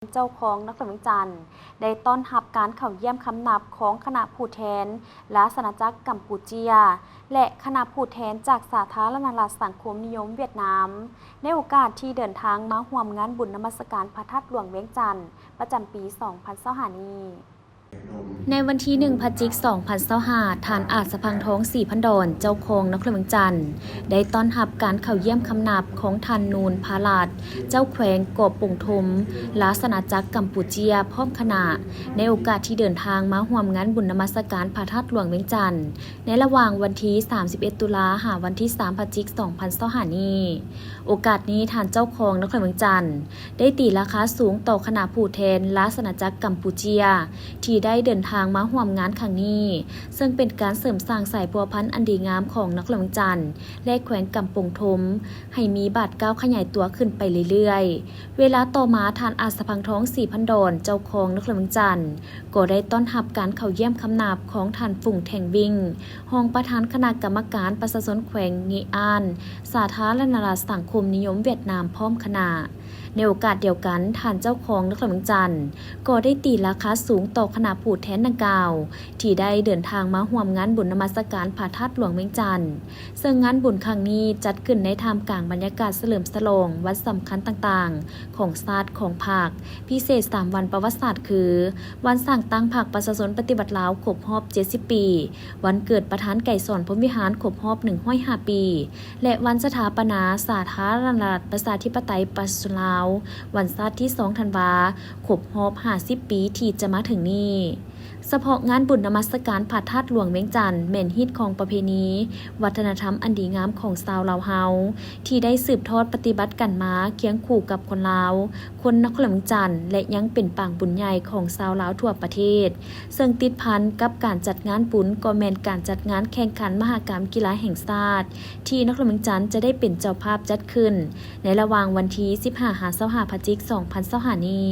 ເຈົ້າຄອງນະຄອນຫຼວງວຽງຈັນ ໄດ້ຕ້ອນຮັບການເຂົ້າຢ້ຽມຄຳນັບຂອງຄະນະຜູ້ແທນລາຊະອານາຈັກກຳປູເຈຍ ແລະ ຄະນະຜູ້ແທນຈາກສາທາລະນະລັດສັງຄົມນິຍົມຫວຽດນາມ ໃນໂອກາດທີ່ເດີນທາງມາຮ່ວມງານບຸນນະມັດສະການພະທາດຫຼວງວຽງຈັນ ປະຈຳປີສອງພັນຊາວຫ້ານີ້. ໃນວັນທີໜຶ່ງ ພະຈິກ ສອງພັນຊາວຫ້າ ທ່ານອາດສະພັງທອງ ສີພັນດອນ ເຈົ້າຄອງນະຄອນຫຼວງວຽງຈັນ ໄດ້ຕ້ອນຮັບການເຂົ້າຢ້ຽມຄຳນັບຂອງທ່ານ ນູນ ພາລາດ ເຈົ້າແຂວງເກາະປົງທົມ ລາຊະອານາຈັກກຳປູເຈຍ ພ້ອມຄະນະ ໃນໂອກາດທີ່ເດີນທາງມາຮ່ວມງານບຸນນະມັດສະການພະທາດຫຼວງວຽງຈັນ ໃນລະຫວ່າງວັນທີສາມສິບເອັດ ຕຸລາ ຫາວັນທີສາມ ພະຈິກ ສອງພັນຊາວຫ້ານີ້. ໂອກາດນີ້ ທ່ານເຈົ້າຄອງນະຄອນຫຼວງວຽງຈັນ ໄດ້ຕີລາຄາສູງຕໍ່ຄະນະຜູ້ແທນລາຊະອານາຈັກກຳປູເຈຍ ທີ່ໄດ້ເດີນທາງມາຮ່ວມງານຄັ້ງນີ້, ເຊິ່ງເປັນການເສີມສ້າງສາຍພົວພັນອັນດີງາມຂອງນະຄອນຫຼວງວຽງຈັນ ແລະ ແຂວງກຳປົງທົມ ໃຫ້ມີບາດກ້າວຂະຫຍາຍຕົວຂຶ້ນໄປເລື້ອຍໆ. ເວລາຕໍ່ມາ ທ່ານອາດສະພັງທອງ ສີພັນດອນ ເຈົ້າຄອງນະຄອນຫຼວງວຽງຈັນ ກໍໄດ້ຕ້ອນຮັບການເຂົ້າຢ້ຽມຄຳນັບຂອງທ່ານ ຟຸງ ແທງວິ້ງ ຮອງປະທານຄະນະກຳມະການປະຊາຊົນແຂວງເງະອ່ານ ສາທາລະນະລັດສັງຄົມນິຍົມຫວຽດນາມ ພ້ອມຄະນະ. ໃນໂອກາດດຽວກັນ, ທ່ານເຈົ້າຄອງນະຄອນຫຼວງວຽງຈັນ ກໍໄດ້ຕີລາຄາສູງຕໍ່ຄະນະຜູ້ແທນດັ່ງກ່າວ ທີ່ໄດ້ເດີນທາງມາຮ່ວມງານບຸນນະມັດສະການພະທາດຫຼວງວຽງຈັນ, ເຊິ່ງງານບຸນຄັ້ງນີ້ຈັດຂຶ້ນໃນທ່າມກາງບັນຍາກາດສະເຫຼີມສະຫຼອງວັນສຳຄັນຕ່າງໆຂອງຊາດຂອງພັກ, ພິເສດສາມວັນປະຫວັດສາດຄື ວັນສ້າງຕັ້ງພັກປະຊາຊົນປະຕິວັດລາວຄົບຮອບເຈັດສິບປີ, ວັນເກີດປະທານໄກສອນ ພົມວິຫານ ຄົບຮອບໜຶ່ງຮ້ອຍຫ້າປີ ແລະ ວັນສະຖາປະນາສາທາລະນະລັດປະຊາທິປະໄຕປະຊາຊົນລາວ ວັນຊາດທີສອງ ທັນວາ ຄົບຮອບຫ້າສິບປີທີ່ຈະມາເຖິງນີ້. ສະເພາະງານບຸນນະມັດສະການພະທາດຫຼວງວຽງຈັນ ແມ່ນຮີດຄອງປະເພນີ ວັດທະນະທຳອັນດີງາມຂອງຊາວລາວເຮົາ ທີ່ໄດ້ສືບທອດປະຕິບັດກັນມາຄຽງຄູ່ກັບຄົນລາວ, ຄົນນະຄອນຫຼວງວຽງຈັນ ແລະ ຍັງເປັນປາງບຸນໃຫຍ່ຂອງຊາວລາວທົ່ວປະເທດ, ເຊິ່ງຕິດພັນກັບການຈັດງານບຸນກໍແມ່ນການຈັດງານແຂ່ງຂັນມະຫະກຳກິລາແຫ່ງຊາດ ທີ່ນະຄອນຫຼວງວຽງຈັນຈະໄດ້ເປັນເຈົ້າພາບຈັດຂຶ້ນ ໃນລະຫວ່າງວັນທີສິບຫ້າ ຫາ ຊາວຫ້າ ພະຈິກ ສອງພັນຊາວຫ້ານີ້.